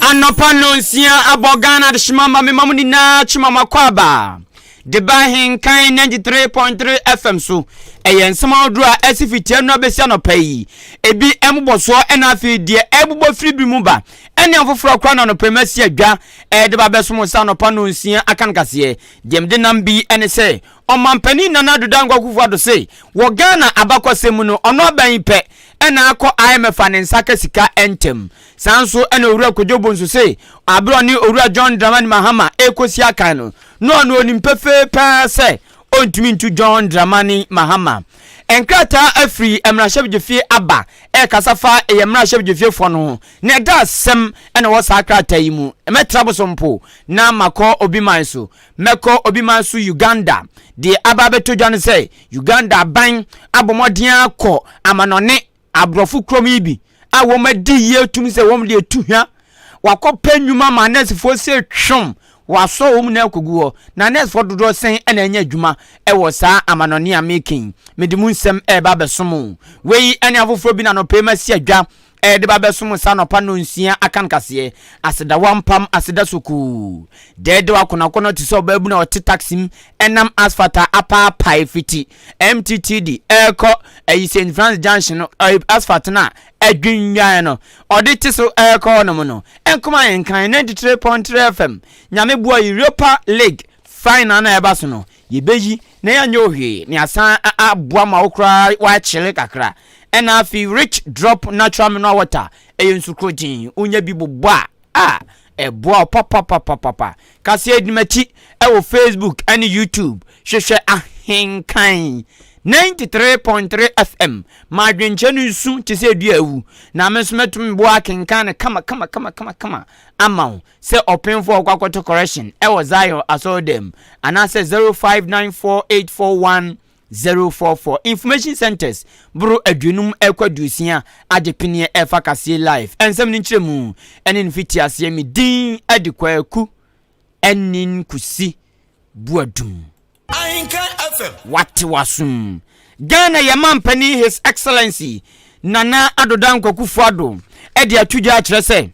Anɔpa nnɔnsia abɔ Ghana adehyema ma mema mo nyinaa kyema mo akwaaba de ba Ahenkan 93.3 FM so. Ɛyɛ nsɛm ahodoɔ a ɛsi fitia no abɛsi anɔpa yi. Ebi mmobɔsoɔ ɛna afei deɛ ɛbobɔ firi bi mu ba ɛne afoforɔ koraa na anɔpa yi masi adwa ɛde ba bɛsom sɛ anɔpa nnɔnsia aka no kaseɛ. Deɛ mede nam bi ɛne sɛ Ɔmanpanin Nana Addo Dankwa Akufo-Addo se wɔ Ghana abakɔsɛm mu no ɔno aban yi pɛ na akɔ IMF a ne nsa aka sika ntɛm. Saa nso na Owura Kojo Bonsu se bere a ɔne Owura John Dramani Mahama rekɔsi akan no, na ɔno onim pefee paa sɛ ɔntumi ntu John Dramani Mahama. Nkrataa afiri mmarahyɛbedwafie aba rekasa fa yɛn mmarahyɛbedwafiefoɔ no ho, na ɛda asɛm na ɛwɔ saa krataa yi mu. Mɛtra Bosompo na makɔ obi man so. Mɛkɔ obi man so Uganda. Deɛ aba abɛtɔ dwa ne sɛ Uganda aban abɔ mmɔden akɔ amanɔne aborɔfo kurom yi bi a wɔn adi yie tumi sɛ wɔn de etu hwa. Wakɔpɛ nnwuma ma nɛɛsefoɔ sɛ twom wasɔ wɔn nyinaa akɔgu hɔ. Na nɛɛsefoɔ dodoɔ sɛn na anya adwuma wɔ saa amanɔne a meka yi? Mede mu nsɛm ɛreba abɛsom wo. Wei ne afoforɔ bi na anɔpa yi masi adwa Ɛde ba bɛsom nsa anɔpa nnɔnsia akan kaseɛ. Aseda wampam aseda sokoo. Dɛɛdɛw akɔnɔakɔnɔ te sɛ ɔbaabunu a ɔte taxi mu ɛnam asphalt a apaapae fiti MTTD ɛrekɔ ɛyi St. Francis Junction no ɛyi asphalt no a adwinnwan no ɔde te so ɛrekɔ hɔnom no. Nkoma Nkan 93.3 FM Nyame boa Europa League final no a ɛba so no Yɛbɛyi na yɛanyɛ wo hwee na yɛasan aboa ma wo koraa woakyele kakra. Ɛna afei Rich Drop Natural Mineral Water, ɛyɛ nsu korogyen, wonya bi bobɔ a, a ɛboa wo papapapapapa. Kaseɛ di m'akyi ɛwɔ Facebook ɛne YouTube, hwehwɛ Ahenkan 93.3 FM. Ma adwenkyerɛ no nsu te sɛ dua awu, na me nso mɛtumi boa akenkan no kama kama kama kama kama ama wo. sɛ ɔpemfo a ɔkɔ akɔto correction wɔ Zion asɔredan mu anaasɛ 0594841044 Information Centers boro aduonum ɛkɔ aduosia agye peneɛ ɛfa kaseɛ live nsɛm no nkyerɛmu ɛne ne mfitiaseɛ me din de Kwaku Anin Kusi Boadum. Ahenkan FM. Wate w'asom. Ghana yɛ mampanin His Excellency Nana Addo Dankwa Akufo-Addo de ato dwa akyerɛ sɛ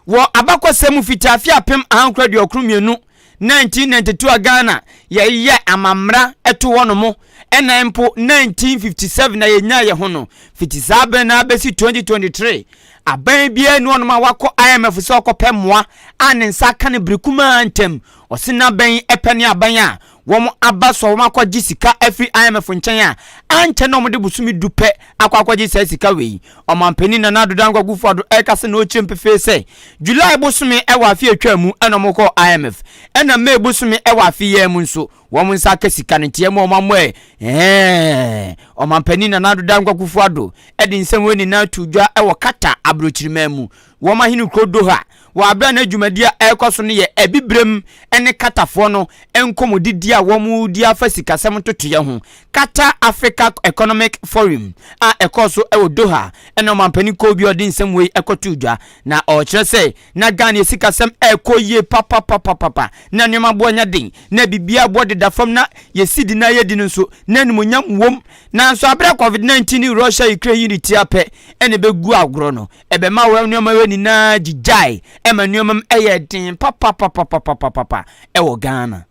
wɔ abakɔsɛm mu fiti afe 1992, 1992 a Ghana yɛyɛ amammra to hɔ nom ɛna mpo 1957 na yɛnyaa yɛ ho no, fiti saa berɛ no ara bɛsi 2023 aban biara nni hɔnom a wakɔ IMF sɛ ɔkɔpɛ mmoa a ne nsa aka no bere kumaa ntam. Ɔse n'abɛn pɛ ne aban a wɔn aba so a wɔn akɔgye sika afiri IMF nkyɛn a ankyɛ na wɔde bosome du pɛ akɔ akɔgye saa sika wei. Ɔmanpanin Nana Addo Dankwa Akufo-Addo ɛrekasa na ɔrekyerɛ mu pefee sɛ July bosome wɔ afe a ɛtwaa mu na wɔkɔɔ IMF ɛna May bosome wɔ afe yi ara mu nso wɔn nsa aka sika no nti ɛma wɔn ammɔ ɛ. Ɔmanpanin Nana Addo Dankwa Akufo-Addo de nsɛm wei nyinaa too dwa wɔ Qatar aburokyiriman mu wɔn ahene kuro Doha wɔ abere a na dwumadi a ɛrekɔ so no yɛ Abibirem ne Qatarfoɔ no nkɔmmɔdidi a wɔredi afa sikasɛm ntotoeɛ ho, Qatar Africa Economic Forum, a ɛkɔɔ so wɔ Doha na ɔmampanin Kobe a ɔde nsɛm wei kɔtoo dwa. Na ɔrekyerɛ sɛ na Ghana sikasɛm rekɔ yie papapapapa, na nneɛma boɔ nyɛ den, na biribiara boɔ deda fam, na yɛ sidi no a yɛdi no nso, na animuonyam wom. Nanso abere a Covid-19 ne Russia-Ukraine yi ne ti ara pɛ na ɛbɛgu agorɔ no, Ɛbɛma wo nneɛma wei nyinaa gyigyae ɛma nneɛma mu ɛyɛ den papapapapapapa ɛwɔ Ghana.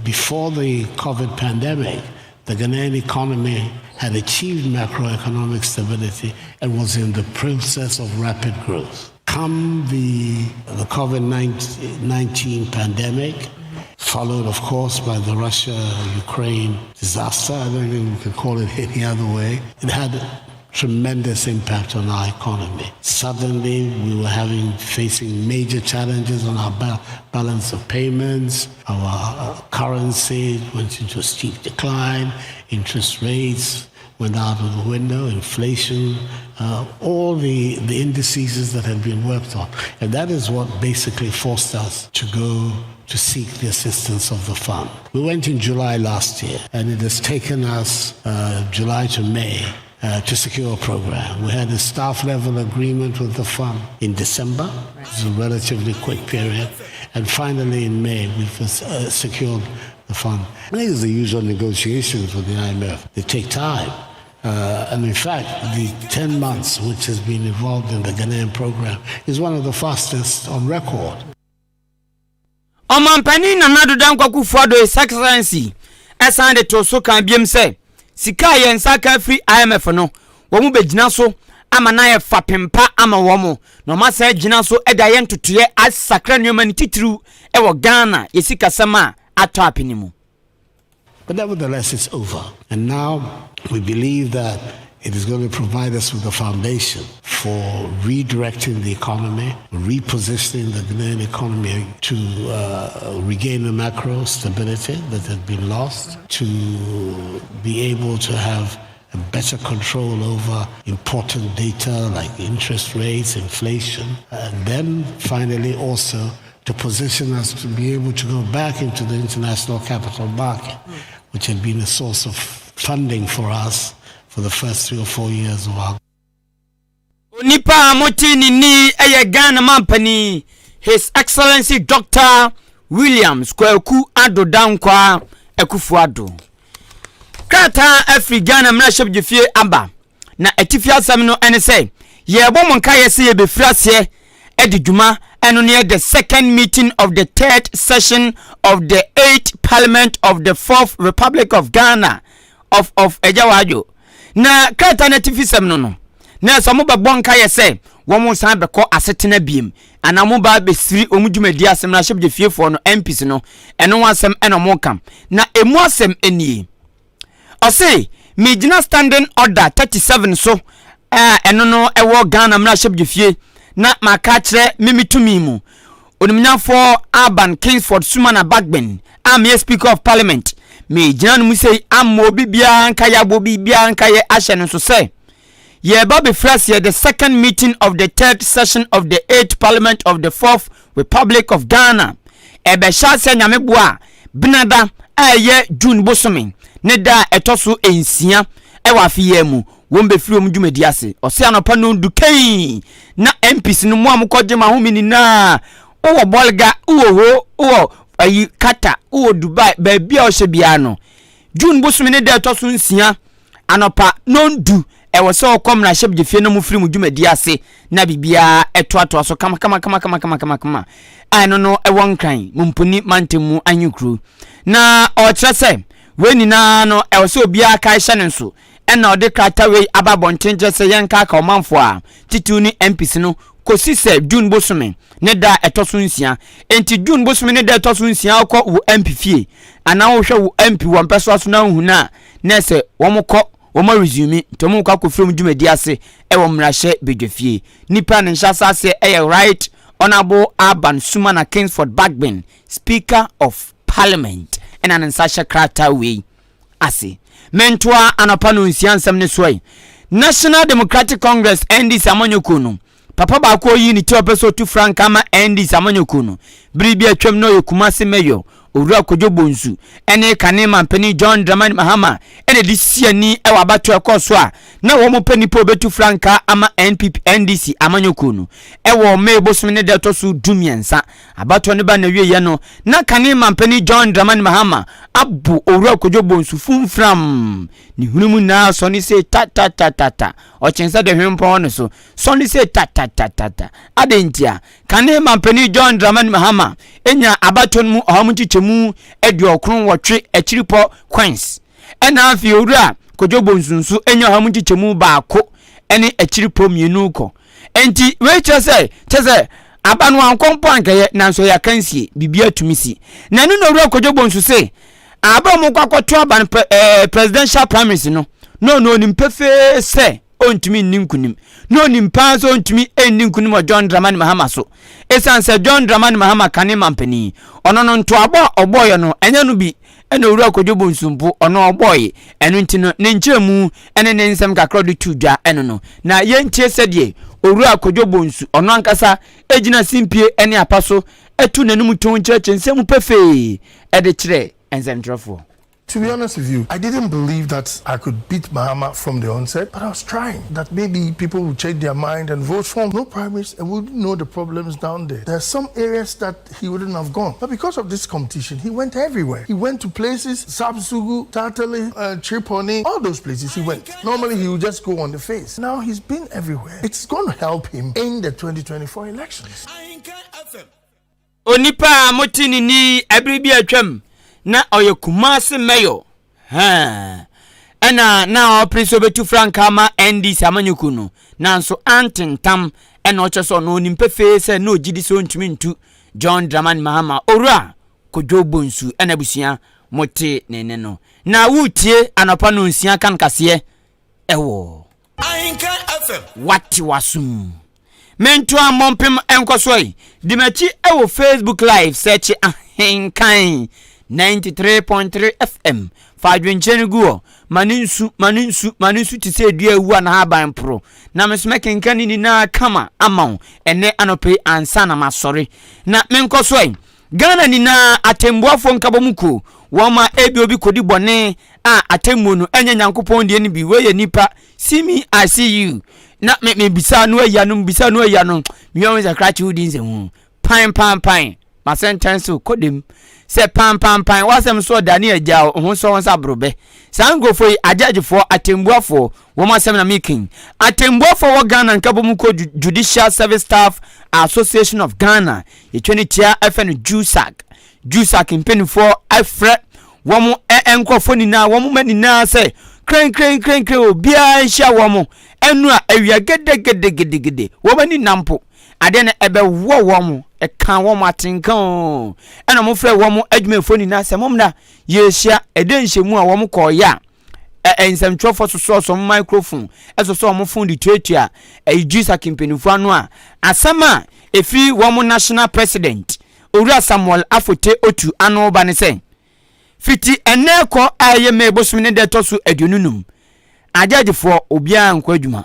Before the COVID pandemic, the Ghanaian economy had achieved macroeconomic stability and was in the process of rapid growth. Come the, the COVID 19 pandemic, followed, of course, by the Russia Ukraine disaster, I don't think we could call it any other way, it had tremendous impact on our economy. Suddenly, we were having facing major challenges on our ba- balance of payments, our uh, currency went into a steep decline, interest rates went out of the window, inflation, uh, all the, the indices that had been worked on. And that is what basically forced us to go to seek the assistance of the fund. We went in July last year, and it has taken us uh, July to May uh, to secure a program. We had a staff level agreement with the fund in December, it was a relatively quick period. And finally, in May, we've uh, secured the fund. These are the usual negotiations with the IMF, they take time. And in fact, the 10 months which has been involved in the Ghanaian program is one of the fastest on record. Ɔmampanin Nana Addo Dankwa Akufo-Addo His Excellency ɛsan de to so kan biem sɛ sika a yɛn nsa aka afiri IMF no, wɔn bɛgyina so ama no ayɛ fapem pa ama wɔn na wɔn asan gyina so de ayɛ ntotoeɛ asakra nneɛma no titiriw wɔ Ghana yɛ sikasɛm a atɔ apene mu. But nevertheless, it's over. And now we believe that it is going to provide us with the foundation for redirecting the economy, repositioning the Ghanaian economy to regain the macro stability that had been lost, to be able to have a better control over important data like interest rates, inflation, and then finally also to position us to be able to go back into the international capital market, which had been a source of funding for us for the first 3 or 4 years of our Onipa a mote ne ni yɛ Ghana mampanin, His Excellency Dr Williams Kwaku Addo Dankwa Akufo Addo. Krataa afiri Ghana mmarahyɛbadwafie aba na atifi asɛm no ne sɛ yɛrebɔ mo nkaeɛ sɛ yɛbɛfiri aseɛ de dwuma. Ɛno ne the second meeting of the third session of the eighth Parliament of the Fourth Republic of Ghana of Agya Wadwo. Na krataa no atifi sɛm no na sɛ mobɛbɔ nkaeɛ sɛ wɔn san bɛkɔ asetena biem anaa mo ba bɛsiri wɔn dwumadi asɛm na ahyɛbadwa fiefoɔ no, MPs no, ɛno ho asɛm ɛna wɔn ka na emu asɛm nie. Ɔse megyina Standing Order 37 so a ɛno no ɛwɔ Ghana mmarahyɛbadwa fie na maka kyerɛ mimi tumi mu Onimnyafoɔ Alban Kingsford Sumana Bagbin a meyɛ Speaker of Parliament, megyina no mu sei ama obi biara nkayɛ abɔ obi biara nkayɛ ahyɛ no nso sɛ yɛba bɛfiri aseɛ the second meeting of the third session of the eighth Parliament of the Fourth Republic of Ghana. Ɛbɛhyɛ aseɛ, Nyame boa a, Benada a ɛyɛ June bosome ne da a ɛtɔ so 6 ɛwɔ afe yi mu. Wɔn bɛfiri wɔn dwumadi ase. Ɔsɛ anɔpa no du kɛn na MPs no mu a mokɔgye ma ahome nyinaa, wowɔ Bɔlga, wowɔ ho, wowɔ ayi Kata, wowɔ Dubai, baabi a ɔhyɛ biara no, June bosome ne da ɛtɔ so 6 anɔpa nondu, ɛwɔ sɛ ɔkɔ mmarahyɛbadwafie no mu firi mu dwumadi ase na biribiara ɛtoatoa so kama kama kama kama kama kama kama a ɛno no ɛwɔ Nkran Mumpuni mantam mu anyekuro. Na ɔkyerɛ sɛ wei nyinaa no ɛwɔ sɛ obiara kae hyɛ ne nso. Ɛna ɔde krataa wei aba abɔnten kyerɛ sɛ yɛnka aka ɔmanfoɔ a titiw ne MPs no kɔsi sɛ June bosome ne da ɛtɔ so 6. Enti June bosome ne da ɛtɔ so 6, wokɔ wo MP fie anaa wohwɛ wo MP wɔ mpɛ so na wohu no a, na ɛsɛ wɔn kɔ wɔn resume nti wɔn kɔ akɔfiri mu dwumadi ase ɛwɔ mmarahyɛ badwafie. Nipa ne nhyɛ aseɛ ɛyɛ Right Honourable Alban Sumana Kingsford Bagbin, Speaker of Parliament, ɛna ne nsa hyɛ krataa wei ase. Mentoa anɔpa no nsia nsɛm ne soɔ yi. National Democratic Congress, NDC amanyɔkuo no, papa baako oyi ne ti ɔpɛ sɛ ɔtu frankaa ma NDC amanyɔkuo no bere bi atwam na ɔyɛ Kumase Mayor, Owura Kodwo Bonsu, ɛne kane mampanin John Dramani Mahama ɛna de si ani ɛwɔ abato ɛkɔɔ so a na wɔn pɛ nipa obetu frankaa ama NPP, NDC amanyɔkuo no ɛwɔ May bosom ne da ɛtɔ so 13. Abatoɔ no ba na wieɛ no, na kane mampanin John Dramani Mahama abo Owura Kodwo Bonsu funfram ne hunu mu nyinaa sɔne se tatatatata ɔkyɛn sɛ de hwempɔn no so sɔne se tatatatata. Ade ntia kane mampanin John Dramani Mahama enya abatoɔ no mu ɔha mu nkyekyɛmu 98 akyiripɔ coins, ɛna afei Owura Kodwo Bonsu nso enya ɔha mu nkyekyɛmu 1 ɛne akyiripɔ 2 kɔ. Nti wei kyerɛ sɛ aba no ankɔ mpo ankɛyɛ, nanso ɛyɛ akansie, biribi atumi si. Na ɛno na Owura Kodwo Bonsu se aba mu kɔ akɔto aba no presidential primaries no na ɔno onim pefee sɛ ɔntumi nni nkunim, na onim paa sɛ ɔntumi nni nkunim wɔ John Dramani Mahama so, ɛsiane sɛ John Dramani Mahama kane mampanin ɔno no ntoabɔ a ɔbɔɔyɛ no ɛnyɛ no bi ɛna Owura Kodwo Bonsu mpo ɔno ɔbɔɔye. Ɛno nti no ne nkyerɛmu ɛne ne nsɛm kakra ɔde to dwa ɛno no na yɛntie sɛdeɛ Owura Kodwo Bonsu ɔno ankasa egyina simpie ɛne apa so ɛto n'anim tɔn kyerɛkyerɛ nsɛm pefee ɛde kyerɛ nsɛmtwerɛfoɔ. To be honest with you, I didn't believe that I could beat Mahama from the onset, but I was trying that maybe people would change their mind and vote for him. No primaries and wouldn't know the problems down there. There are some areas that he wouldn't have gone. But because of this competition, he went everywhere. He went to places, Zabzugu, Tatale, Triponi, all those places he went. Normally he would just go on the face. Now he's been everywhere. It's going to help him in the 2024 elections. Onipa a mote ne nne yi ɛbere bi a atwam na ɔyɛ Kumasi Mayor hɛn ɛna na ɔpere sɛ ɔbɛtu frankaa ma NDC amanyɔkuo no nanso antentam ɛna ɔkyerɛ sɛ ɔno ɔnim pefee sɛ na ɔgye di sɛ ɔntumi ntu John Dramani Mahama Owura Kojo Bonsu ɛna abusua mote ne nne no na woretie anɔpa no nsia kan kaseɛ ɛwɔ Ahenkan FM. Wate w'asom. Mentoa mmɔ mpem nkɔ so yi. Di m'akyi wɔ Facebook live sɛkye Ahenkan 93.3 FM. Fa adwenkyerɛ no gu hɔ. Ma no nsu, ma no nsu, ma no nsu te sɛ dua awu a n'ahaban poro. Na me nso mɛkenkan ne nyinaa kama ama wo ɛnnɛ anɔpa yi ansa na masɔre. Na menkɔ so yi. Ghana nyinaa atɛmbuafoɔ nkabɔmu kuo, wɔn a ebi obi kɔdi bɔne a atemmuo no ɛnyɛ Nyankopɔn deɛ no bi, wei yɛ nipa, see me I see you, na me me bisa no ayia no, bisa no ayia no, me yɛ sɛ krakye wodi nsɛm ho, pan pan pan, masɛntɛn so kɔ dem, sɛ pan pan pan, wasɛm so ɔda ne agya ho sɔ ho sɛ aborɔbɛ. Saa nkurɔfoɔ yi, agyagyefoɔ, atɛmbuafoɔ, wɔn asɛm na meka yi. Atɛmbuafoɔ wɔ Ghana nkabom kɔ Judicial Service Staff Association of Ghana, yɛtwa ne tia ɛfɛ no JUSAG. JUSAG mpanimfoɔ afrɛ wɔn nkurɔfoɔ nyinaa, wɔn mma nyinaa sɛ krenkrenkrenkren obiara nhyia wɔn ɛno a awia gedegedegedegede wɔn ani nampo adeɛ no ɛbɛwɔ wɔn ɛka wɔn atenka o ɛna wɔn frɛ wɔn adwumayɛfoɔ nyinaa sɛ wɔn na yɛrehyia ɛdɛ nhyɛmu a wɔn kɔɔyɛ a ɛ nsɛmtwerɛfoɔ sosɔsɔ wɔn microphone ɛsosɔ wɔn phone de tuatua ɛyi JUSAG mpanimfoɔ ano a asɛm a ɛfiri wɔn national president Owura Samuel Afote Otu ano ba ne sɛ, Fiti ɛnnɛ rekɔ a ɛyɛ May bosome ne da ɛtɔ so 25, agyɛgyefoɔ, obiara nkɔ adwuma.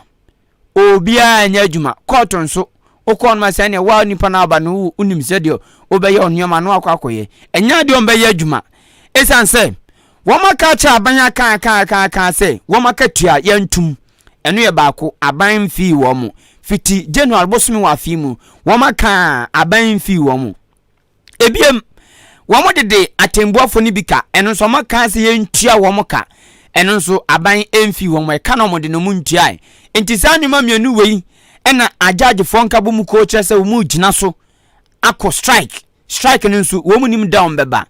Obiara nyɛ adwuma. Kɔɔto nso, wokɔɔ no ma sɛ ɛneɛ woa nipa no aba no wonim sɛdeɛ wobɛyɛ nneɛma no akɔ akɔyɛ. Ɛnyɛ adeɛ wɔn bɛyɛ adwuma. Ɛsiane sɛ wɔn aka akyerɛ aban aka aka aka aka sɛ wɔn akatua yɛntum. Ɛno yɛ baako, aban mfii wɔn. Fiti January bosome wɔ afe mu, wɔn aka aban mfii wɔn. Ebiem, wɔn dede atɛnbuafo no bi ka, ɛno nso wɔn aka sɛ yɛntua wɔn ka. Ɛno nso aban mfii wɔn, ɛka na wɔn de no wɔn ntuae. Nti saa nneɛma mmienu wei ɛna agyagyefoɔ nkabɔ mu kuo kyerɛ sɛ wɔn gyina so akɔ strike. Strike no nso wɔn nim da wɔn bɛba.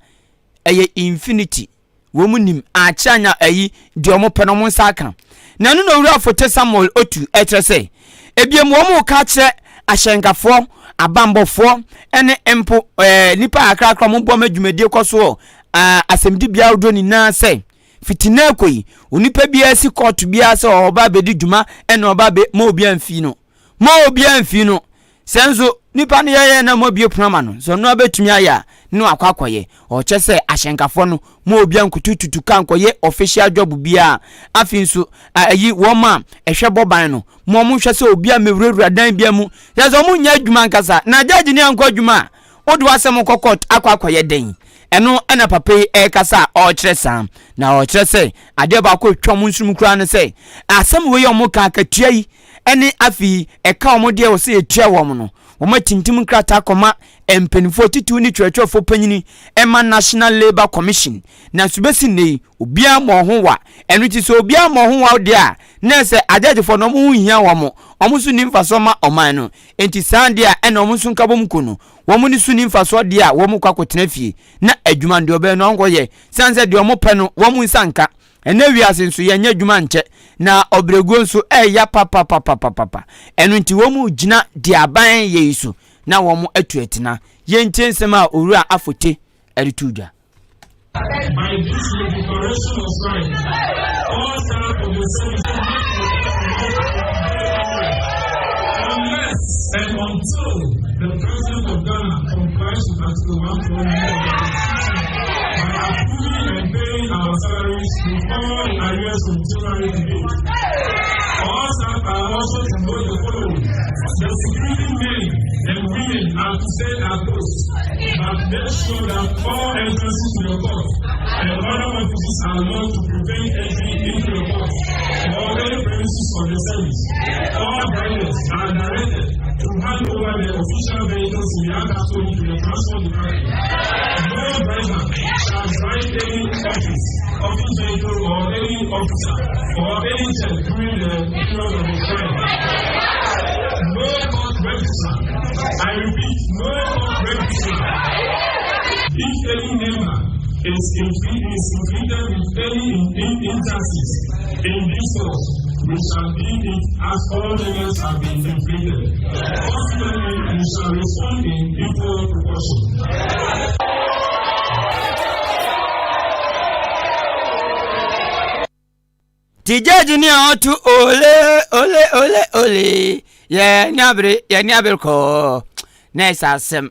Ɛyɛ infinity. Wɔn nim akyɛ anya ayi deɛ wɔn pɛ no wɔn nsa aka. Na ɛno na Owura Afote Samuel Otu ɛkyerɛ sɛ ebiem wɔn reka akyerɛ ahyɛnkafoɔ, abanbɔfoɔ ɛne mpo ɛɛ nipa akrakra wɔn bɔ wɔn adwumadie kɔ so wɔ ɛɛ asɛmdibea ahodoɔ nyinaa sɛ fiti na ɛkɔ yi onipa biara si kɔɔto biara sɛ ɔba abɛdi dwuma ɛna ɔba abɛ ma obiara mfi no ma obiara mfi no. Sɛ nso nipa no yɛyɛ na moabue pono ama no, sɛ ɔno abɛtumi ayɛ a, ne wakɔ akɔyɛ. Ɔkyɛ sɛ ahyɛnkafoɔ no, ma obiara nkutu tutu ka nkɔyɛ official job biara. Afei nso, ayi wɔn a ɛhwɛ bɔ ban no, ma wɔn nhwɛ sɛ obiara mmɛwurawura dan biara mu. Kyerɛ sɛ wɔn nyɛ adwuma ankasa. Na judge ni ankɔ adwuma a, wode w'asɛm kɔ court akɔ akɔyɛ dɛn? Ɛno ɛna papa yi ɛrekasa a ɔrekyerɛ saa. Na ɔrekyerɛ sɛ adeɛ baako a ɛtwa wɔn nsono mu koraa ne sɛ, asɛm wei a wɔka akatua yi, ɛne afei ɛka wɔn deɛ wɔ sɛ yɛtua wɔn no, wɔn atintim nkrataa kɔma mpanimfoɔ titiriw ne twerɛtwerɛfoɔ panyini ɛma National Labour Commission. Nanso bɛsi nnɛ yi, obiara mmɔɔ ho wa. Ɛno nti sɛ obiara mmɔɔ ho wa deɛ a, na ɛsɛ agyɛgyefoɔ no wɔn ho nhia wɔn, wɔn nso nni mfasoɔ ma ɔman no. Enti saa deɛ a ɛna wɔn nso nkabom nko no, wɔn nso nni mfasoɔ deɛ a wɔn kɔ akɔtena fie na adwuma no deɛ ɔbɛyɛ no ɔnkɔyɛ. Sane sɛ deɛ wɔn pɛ no wɔn nsa nka. Ɛnnɛ wiase nso yɛnyɛ adwuma nkyɛ, na ɔbrɛguo nso ɛya papapapapapa. Ɛno nti wɔn gyina deɛ aban yɛ yi so na wɔn atu atina. Yɛntie nsɛm a Owura Afote ɛde to dwa. By this declaration of strike, all staff of the service unless and until the President of Ghana complies with Article 149 of the Constitution by approving and paying our salaries with all arrears from January to date. All staff are also to know the following. The security men and women are to stay at post, but make sure that all entrances to the court and other offices are locked to prevent entry into the court or any premises of the service. All drivers are directed to hand over their official vehicles in their custody to the transport department. No driver shall drive any office, office vehicle or any officer or any jet during the period of the trial. No court register. I repeat, no court register. If any member is, is inflicted with any in, injustice in this court, we shall deem it as all members have been inflicted. Consequently, we shall respond in equal proportion. Ti judge ni a ɔto ole ole ole ole yɛ ni abere yɛ ni abere kɔɔ na ɛsɛ asɛm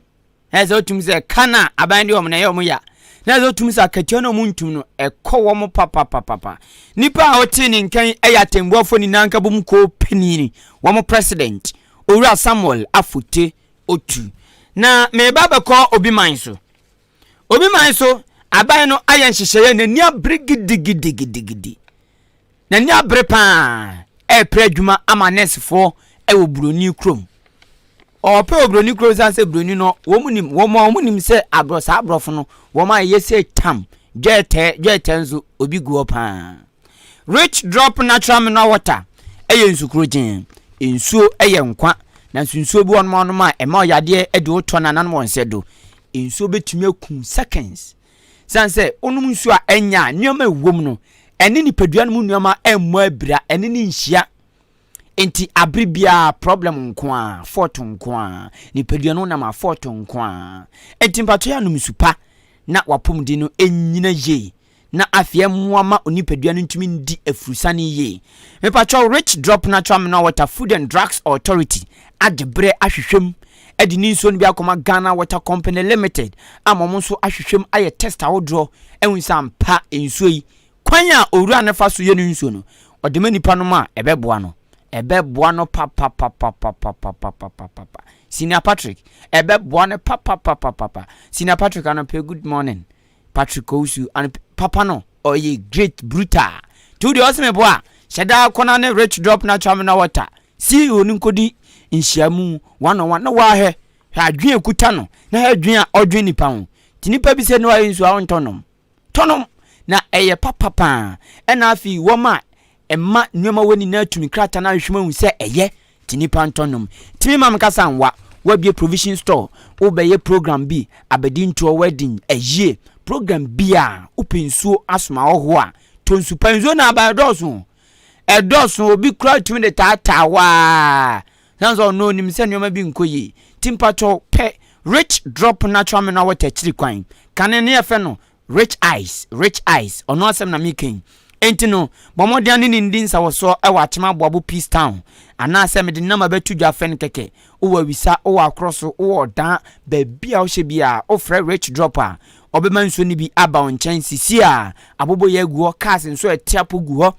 na ɛsɛ otum sɛ ka na aban de wɔn na ɛyɛ wɔn ya na ɛsɛ otum sɛ akatua na wɔn ntum no ɛkɔ wɔn papapapapa nipa a ɔte ne nkan ɛyɛ atɛnbuafo nyinaa nkabom koo panyin wɔn president owura Samuel Afote Otu na meba bɛkɔ obi man so Obi man so aban no ayɛ nhyehyɛeɛ n'ani abere gidigidigidigidi. N'ani abere paa ɛrepɛ adwuma ama nɛɛsefoɔ ɛwɔ buroni kurom. Ɔpɛ wɔ buroni kurom san sɛ buroni no wɔn nim wɔn a wɔn nim sɛ aborɔ saa aborɔfo no wɔn a yɛ sɛ tam dwɛɛtɛ dwɛɛtɛ nso obi gu hɔ paa. Rich drop natural mineral water ɛyɛ nsu korogyen. Nsuo ɛyɛ nkwa nanso nsuo bi wɔnom anom a ɛma ɔyadeɛ ɛde wotɔ nananom wɔn sɛ do. Nsuo bɛtumi aku seconds. Sane sɛ wonom nsuo a ɛnyɛ a nneɛma ɛwɔ mu no ɛne nipadua no mu nneɛma ɛmmɔ abira ɛne ne nhyia. Nti abere biara problem nko a fault nko a nipadua no nam a fault nko a. Nti mpatɔ yɛ anom nsu pa na wapɔmuden no ɛnyina yie na afei ɛmmoa ma onipadua no ntumi ndi afurusane yie. Mepakyɛw Rich Drop Natural Mineral Water Food and Drugs Authority agye berɛ ahwehwɛ mu de ne nsuo no bi akɔma Ghana Water Company Limited ama wɔn nso ahwehwɛ mu ayɛ test ahodoɔ ahu sɛ ampa nsuo yi kwan a owura no fa so yɛ ne nsuo no ɔde ma nipa nom a ɛbɛboa no ɛbɛboa no papapapapapapapapa Senior Patrick ɛbɛboa no papapapapapa Senior Patrick anɔpɛ good morning Patrick Owusu and papa no ɔyɛ great brutal nti wo deɛ ɔsɛ me boa hyɛ daa kɔ na ne rich drop natural mineral water CEO no nkɔdi nhyiamu one on one na wahwɛ hwɛ adwene ekuta no na hwɛ adwene a ɔdwene nipa ho nti nipa bi sɛ ne wayɛ nsuo a ɔntɔ nom tɔ nom na ɛyɛ papa paa ɛna afei wɔn a ɛma nneɛma wɔ nyinaa tumi krataa no ahwehwɛ mu ahu sɛ ɛyɛ Nti nipa ntɔ nom. Tumi ma me kasa nwa. Wabie provision store, wobɛyɛ program bi, abadintoɔ, wedding, ayie, program bi a wopɛ nsuo asoma ahɔhoɔ a, tɔ nsu pa. Nsuo na aba ɛdɔɔso. Ɛdɔɔso, obi koraa tumi de taataa waa. San sɛ ɔno onim sɛ nneɛma bi nkɔ yie. Nti mpakyɛw pɛ Rich Drop Natural Mineral Water akyiri kwan. Kane ne yɛfɛ no Rich eyes, rich eyes, ɔno asɛm na meka yi. Enti no, bɔ mmɔden ne no ndi nsawɔsoɔ wɔ Akyem Aboabo Peace Town, anaasɛ mede ne nɔma bɛto dwa fɛ no kɛkɛ. Wowɔ Awisa, wowɔ Akorɔso, wowɔ Ɔdaa, baabi a wohyɛ biara, wofrɛ Rich Drop a, ɔbɛma nsuo no bi aba wo nkyɛn sisi a. Aboboyaa gu hɔ, cars nso a ɛte apɔ gu hɔ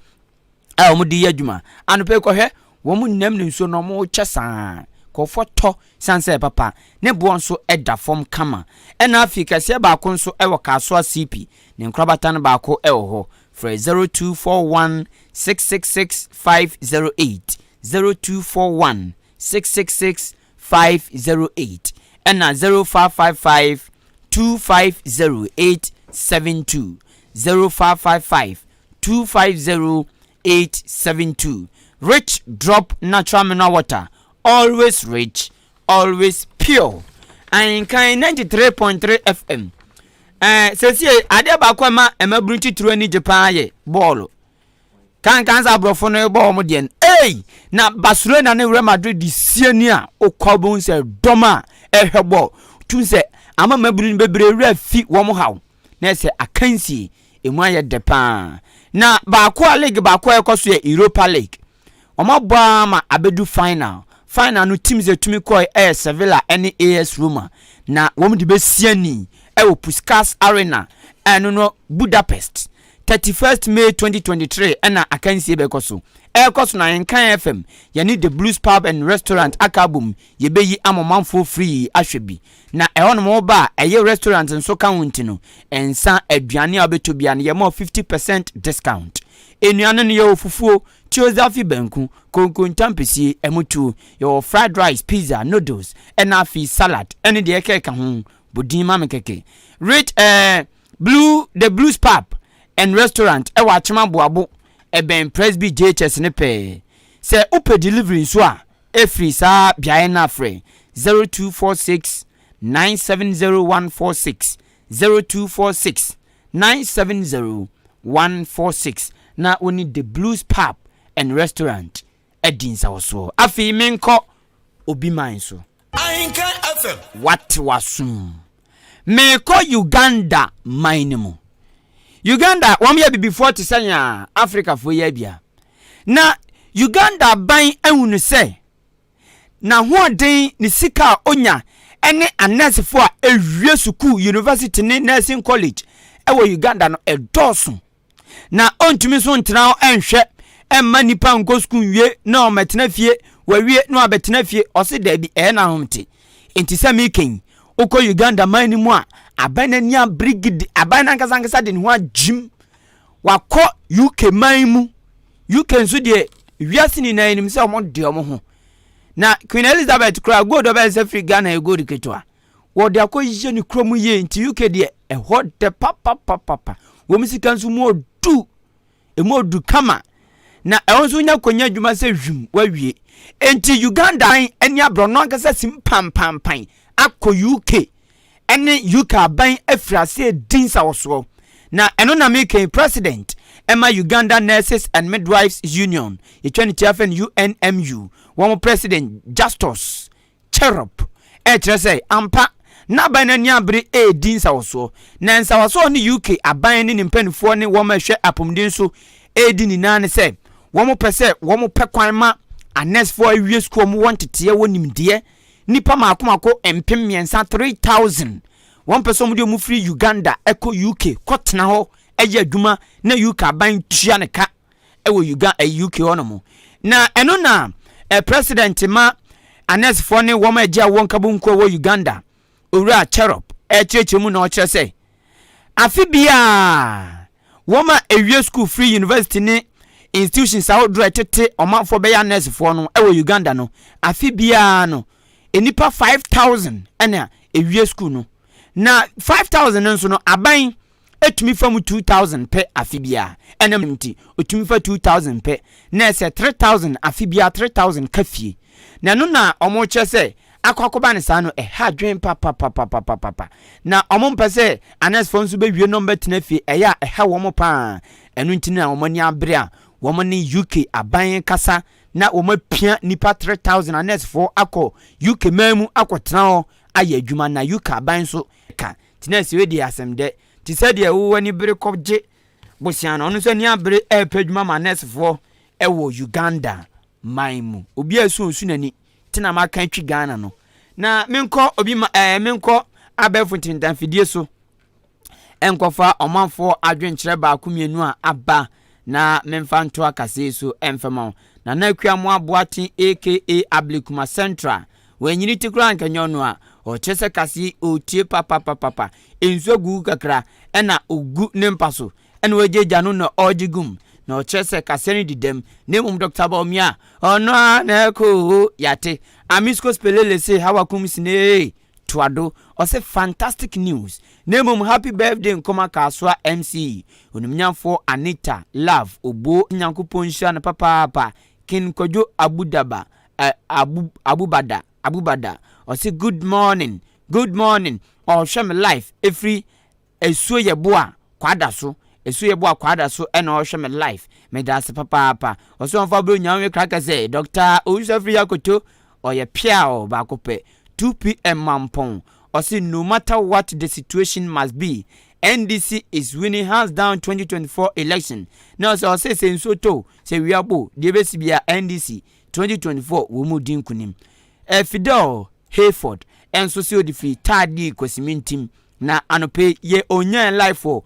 a wɔde yɛ adwuma. Anɔpa yi kɔhwɛ, wɔn nam ne nsuo no wɔrekyɛ saa. Nkurɔfoɔ tɔ sane sɛ papa ne boɔ nso da fam kama. Ɛna afei kɛseɛ baako nso wɔ Kasoa CP, ne nkorabata no baako wɔ hɔ. Frɛ 0241 666 508, 0241 666 508 ɛna 0555 250 872, 0555 250 872. Rich Drop Natural Mineral Water Always rich, always pure. Ahenkan 93.3 FM. Ɛɛ sɛsie adeɛ baako a ɛma mmabunu titiriw ani gye paa yɛ bɔɔlo. Kankan sɛ aborɔfo no bɔ wɔn deɛ no. Ei! Na Barcelona ne Real Madrid de sie ni a wokɔ wobɛhu sɛ dɔm a ɛhwɛ bɔɔl. Tum sɛ ama mmabunu no bebree werɛ fi wɔn haw. Na ɛsɛ akansie emu ayɛ dɛ paa. Na baako a league baako a ɛkɔ so yɛ Europa League. Wɔabɔ ara ma abedu final. Final no teams a etumi kɔe yɛ Sevilla ne AS Roma. Na wɔn de besi ani wɔ Puskas Arena a ɛno no Budapest. 31st May 2023 ɛna akansie bɛkɔ so. Ɛrekɔ so na Nkan FM yɛne The Blues Pub and Restaurant aka abom yɛbɛyi ama ɔmanfoɔ free ahwɛ bi. Na ɛhɔnom woba a ɛyɛ restaurant nso ka ho nti no nsa, aduane a wobɛtɔ biara no yɛma wo 50% discount. Nnuane no yɛwɔ fufuo, tuozafi banku, konkonta ampesie, ɛmutuo, yɛwɔ fried rice, pizza, noodles ɛna afei salad ɛne deɛ ɛkɛka ho. Bɔ din ma me kɛkɛ. Rich eh, Blue The Blues Pub and Restaurant ɛwɔ Akyem Aboabo, ɛbɛn Presby JHS no pɛɛ. Sɛ wopɛ delivery nso a, ɛfiri saa beaeɛ no a frɛ 0246 970146, 0246 970146 na wo ne The Blues Pub and Restaurant adi nsawɔsoɔ. Afei menkɔ obi man so. Ahenkan FM. Wate w'asom. Merekɔ Uganda man no mu. Uganda, wɔn yɛ abibifoɔ te sɛ yɛn a Afrikafoɔ yi abia. Na Uganda aban ahunu sɛ n'ahoɔden, ne sika a onya ne anɛɛsefoɔ a ɛwie sukuu, university ne nursing college wɔ Uganda no ɛdɔɔso. Na ɔntumi nso ntena hɔ nhwɛ mma nnipa nkɔ sukuu nwie na ɔmɛtena fie, wawie na wabɛtena fie. Ɔse daabi, ɛyɛ n'ahomte. Nti sɛ meka yi, wokɔ Uganda man no mu a, aban no ani abere gidi, aban no ankasa ankasa de ne ho agyim. Wakɔ UK man mu. UK nso deɛ wiase nyinaa nim sɛ wɔn de wɔn ho. Na Queen Elizabeth koraa gold ɔbɛyɛ sɛ firi Ghana yɛ gold ketewa. Wɔde akɔyɛ ne kurom yie nti UK deɛ ɛhɔ dɛ papapapapa. Wɔn sika nso mu ɔdu, emu ɔdu kama. Na ɛhɔ nso nya kɔnya adwuma sɛ hwim wawie. Nti Uganda ani abrɛ ɔno ankasa sim pampampan akɔ UK ɛne UK aban afiri ase adi nsawɔsoɔ. Na ɛno na meka yi, President ɛma Uganda Nurses and Midwives Union, yɛtwa ne tia fɛ no UNMU, wɔn President Justus Cherop ɛrekyerɛ sɛ ampa n'aban no ani abere redi nsawɔsoɔ. Na nsawɔsoɔ a ɔne UK aban ne ne mpanimfoɔ ne wɔn a ɛhwɛ apɔmuden so redi nyinaa ne sɛ wɔpɛ sɛ wɔpɛ kwan ma anɛsfoɔ awie sukuu wɔn wɔ nteteɛ wɔ nimdeɛ nnipa mako mako 3000, 3000 wɔn pɛ sɛ wɔn de wɔn firi Uganda ɛkɔ UK kɔtena hɔ ɛyɛ adwuma na UK aban tua ne ka ɛwɔ Uganda ɛyɛ UK hɔ nom na ɛno na ɛ president ma anɛsfoɔ ne wɔn a ɛgye awoɔ nkabonkuo wɔ Uganda Owura Cherop ɛkyerɛkyerɛ mu na ɔkyerɛ sɛ afe biara wɔn a ɛwie sukuu firi university ne institutions ahodoɔ a ɛtete ɔmanfoɔ bɛyɛ anɛsfoɔ no ɛwɔ Uganda no afe biara no nnipa 5000 ɛna ɛwie sukuu no na 5000 no nso no aban ɛtumi fa mu 2000 pɛ afe biara ɛnam nti ɔtumi fa 2000 pɛ na ɛsɛ 3000 afe biara 3000 ka fie na ɛno na ɔmo kyerɛ sɛ akɔ akɔba ne saa no ɛha adwen papapapapapa na ɔmo mpɛ sɛ anɛsfoɔ nso bɛwie na ɔmo bɛtena fie ɛyɛ a ɛha wɔn paa ɛno nti na wɔn ani abere a wɔn ne UK aban kasa na wɔn apia nipa 3000 anɛsfoɔ akɔ UK man mu akɔtena hɔ ayɛ adwuma na UK aban nso ka nti na ɛsɛ wei deɛ asɛm dɛ te sɛ deɛ wo ani bere kɔgye bosia no ɔno nso ani abere ɛrepɛ adwuma ma nɛɛsefoɔ ɛwɔ Uganda man mu obi a ɛso nsu n'ani te na maka atwi Ghana no na menkɔ obi ma ɛɛ eh, menkɔ abɛɛfo ntentanfidie so nkɔfa ɔmanfoɔ adwenkyerɛ baako mmienu a aba na memfa nto akasee so ɛmfa ma wo. Nana Akua Amoah Boateng aka Ablekuma Central, wanyini ti koraa anka nyɛ ɔno a, ɔkyerɛ sɛ kase yi ɔretie papapapapa, nsuo agugu kakra ɛna ɔgu ne mpa so ɛna wagyagya no na ɔregye gum na ɔkyerɛ sɛ kaseɛ no di dɛm na mmom Dr. Bawumia ɔno ara na ɛkɔ oo yɛate. Amisco Spelele se Hawa Kumsinee toa do ɔse fantastic news na mmom happy birthday nkɔma Kasoa MC Onimnyamfoɔ Anita Love Obuo Nyankopɔn nhyira no papaapa King Kwadwo Abudaba eh, Abu, Abubada Abubada ɔse good morning good morning ɔhwɛ me life ɛfiri Asuo yɛ bo a kwada so Asuo yɛ bo a kwada so ɛna ɔhwɛ me life Medaase papaapa Ɔsɛ ɔmfa bro nya nwe kraka sɛ Doctor Owusu Afriyie Akoto ɔyɛ piaw baako pɛ 2pm Mampɔn Ɔse no matter what the situation must be NDC is winning hands down 2024 election Na ɔsɛ ɔse sɛ nsuo tɔ o sɛ wia bɔ o deɛ ɛbɛsi biara NDC 2024 wɔn mu di nkunim Eh Fidel Hayford nso se ɔde firi Taadii Kwasimintim Na anɔpa yi yɛ onyaa life wɔ